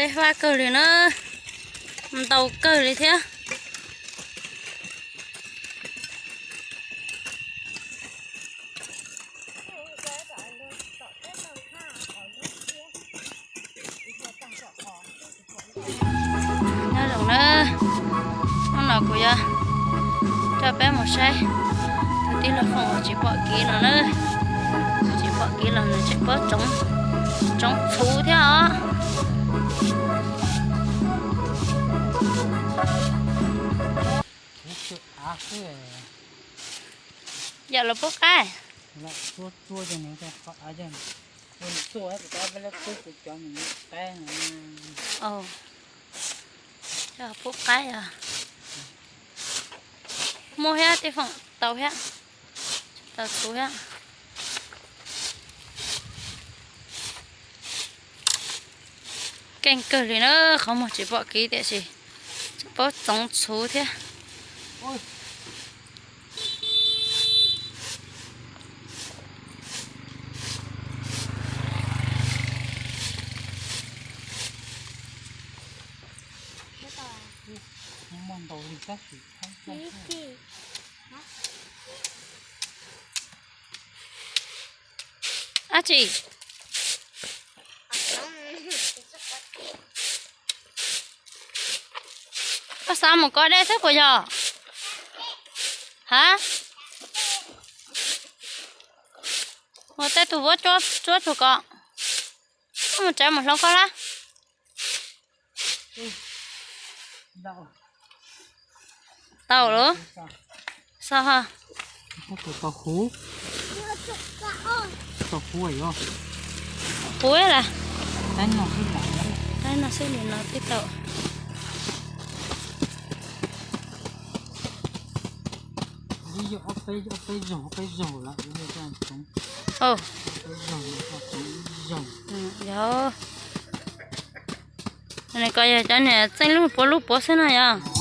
Vaj kawg li na, ntau kawg li thiab. Nyob zoo na, hnub no kuv yuav coj peb mus saib tus tij laug Foom uas tsis pom kev no na. Tsis pom kev los nws tseem paub tsoov txhuv thiab os. Yam los pub qaib. Pub qaib os. Muaj thiab tij Foom, tau thiab, tau txhuv thiab. Keej kawg li na, qhov muag tsis pom kev tiam sis tseem paub tsoov txhuv thiab. Dab tsi? Koj xav mus kov dej xwb puas yog? Hab, ua tej tug vuab tsuab tsuag ko, koj mus tsev mus hloov koj lab. Tau lawm. Xav, huv, huv las. Tab no xwb li no twb tau. Yog, nws ko yog cov niag txeej lub puav lub puav xwb no yog.